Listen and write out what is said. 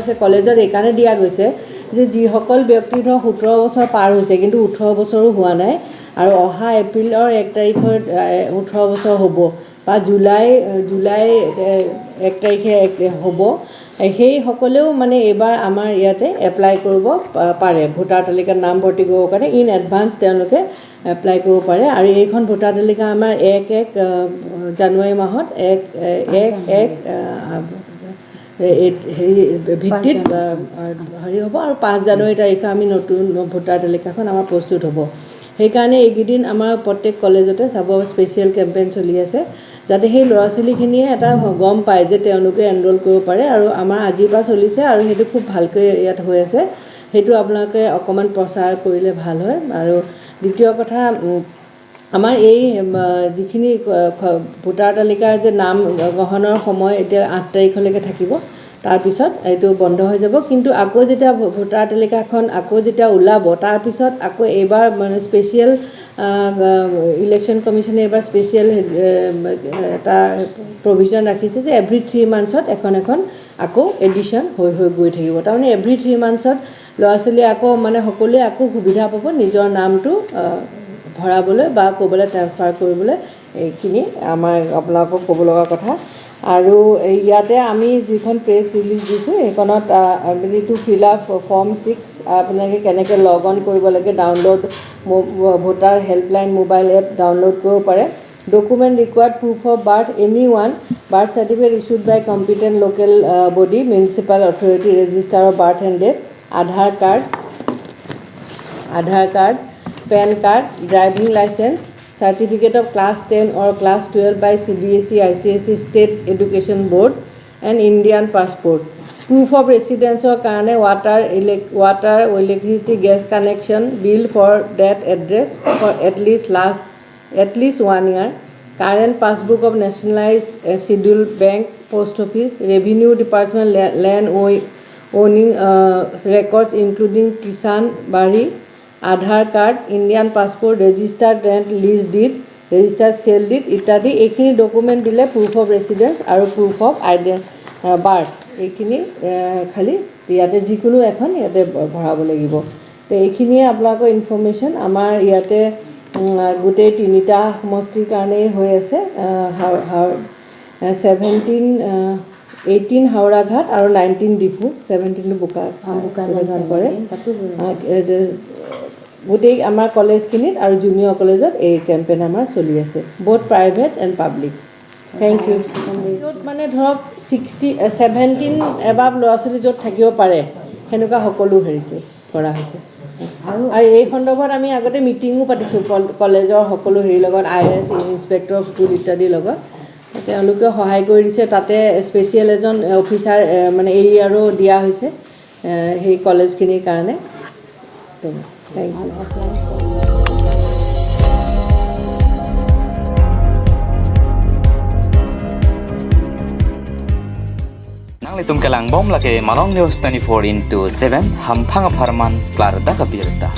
হৈছে কলেজত এইকাৰণে দিয়া গৈছে যে যিসকল ব্যক্তি ধৰক 17 বছৰ পাৰ হৈছে, কিন্তু 18 বছৰো হোৱা নাই আৰু অহা এপ্ৰিলৰ 1 তাৰিখত 18 বছৰ হ'ব বা জুলাই জুলাই 1 তাৰিখে হ'ব, সেইসকলেও মানে এইবাৰ আমাৰ ইয়াতে এপ্লাই কৰিব পাৰে। ভোটাৰ তালিকাত নাম ভৰ্তি কৰিবৰ কাৰণে ইন এডভান্স তেওঁলোকে এপ্লাই কৰিব পাৰে। আৰু এইখন ভোটাৰ তালিকা আমাৰ 1 1 জানুৱাৰী মাহত 1 1 1 হেৰি ভিত্তিত হেৰি হ'ব আৰু 5 জানুৱাৰী তাৰিখে আমি নতুন ভোটাৰ তালিকাখন আমাৰ প্ৰস্তুত হ'ব। সেইকাৰণে এইকেইদিন আমাৰ প্ৰত্যেক কলেজতে চাব স্পেচিয়েল কেম্পেইন চলি আছে, যাতে সেই ল'ৰা ছোৱালীখিনিয়ে এটা গম পায় যে তেওঁলোকে এনৰোল কৰিব পাৰে। আৰু আমাৰ আজিৰ পৰা চলিছে আৰু সেইটো খুব ভালকৈ ইয়াত হৈ আছে। সেইটো আপোনালোকে অকণমান প্ৰচাৰ কৰিলে ভাল হয়। আৰু দ্বিতীয় কথা, আমাৰ এই যিখিনি ভোটাৰ তালিকাৰ যে নাম গ্ৰহণৰ সময় এতিয়া 8 তাৰিখলৈকে থাকিব, তাৰপিছত এইটো বন্ধ হৈ যাব। কিন্তু আকৌ যেতিয়া ভোটাৰ তালিকাখন আকৌ যেতিয়া ওলাব, তাৰপিছত আকৌ এইবাৰ মানে স্পেচিয়েল ইলেকশ্যন কমিশ্যনে এইবাৰ স্পেচিয়েল এটা প্ৰভিজন ৰাখিছে যে এভৰি 3 মান্থছত এখন এখন আকৌ এডিশ্যন হৈ হৈ গৈ থাকিব। তাৰমানে এভৰি 3 মান্থছত ল'ৰা ছোৱালীয়ে আকৌ মানে সকলোৱে আকৌ সুবিধা পাব নিজৰ নামটো ভৰাবলৈ বা ক'বলৈ ট্ৰেন্সফাৰ কৰিবলৈ। এইখিনি আমাৰ আপোনালোকক ক'ব লগা কথা। আৰু ইয়াতে আমি যিখন প্ৰেছ ৰিলিজ দিছোঁ, সেইখনত to fill up form 6 আপোনালোকে কেনেকৈ লগ অন কৰিব লাগে, download voter helpline mobile app download কৰিব পাৰে। Document required: proof of birth, any one birth certificate issued by competent local body, municipal authority, register of birth and death, Aadhaar card, Aadhaar card, PAN card, driving licence, certificate of class 10 or class 12 by CBSE, ICSE, State Education Board and Indian passport. Proof of ৰেচিডেঞ্চৰ কাৰণে water, electricity, gas connection bill for that address for at least one year, current passbook of nationalised schedule bank, post office, revenue department land owning records including Kisan Bari, Aadhaar card, Indian passport, registered rent lease deed, registered sale deed ইত্যাদি। এইখিনি document দিলে proof of residence আৰু proof of birth, এইখিনি খালি ইয়াতে যিকোনো এখন ইয়াতে ভৰাব লাগিব। তো এইখিনিয়ে আপোনালোকৰ ইনফৰ্মেশ্যন। আমাৰ ইয়াতে গোটেই তিনিটা সমষ্টিৰ কাৰণেই হৈ আছে, 17, 18 হাওৰাঘাট আৰু 19 ডিফু, 17টো বোকা বোকাজান পৰে। গোটেই আমাৰ কলেজখিনিত আৰু জুনিয়ৰ কলেজত এই কেম্পেইন আমাৰ চলি আছে, both private and public. Thank you. য'ত মানে ধৰক 60, 17 এবাভ ল'ৰা ছোৱালী য'ত থাকিব পাৰে, সেনেকুৱা সকলো হেৰিতে কৰা হৈছে। আৰু এই সন্দৰ্ভত আমি আগতে মিটিঙো পাতিছোঁ কলেজৰ সকলো হেৰিৰ লগত, IS, inspector of school ইত্যাদিৰ লগত। তেওঁলোকে সহায় কৰি দিছে। তাতে স্পেচিয়েল এজন অফিচাৰ মানে এৰিয়াৰো দিয়া হৈছে সেই কলেজখিনিৰ কাৰণে। Thank you. Nang litum kalang bom lake Malong News 24 into 7 hampang parman klar da kabirta.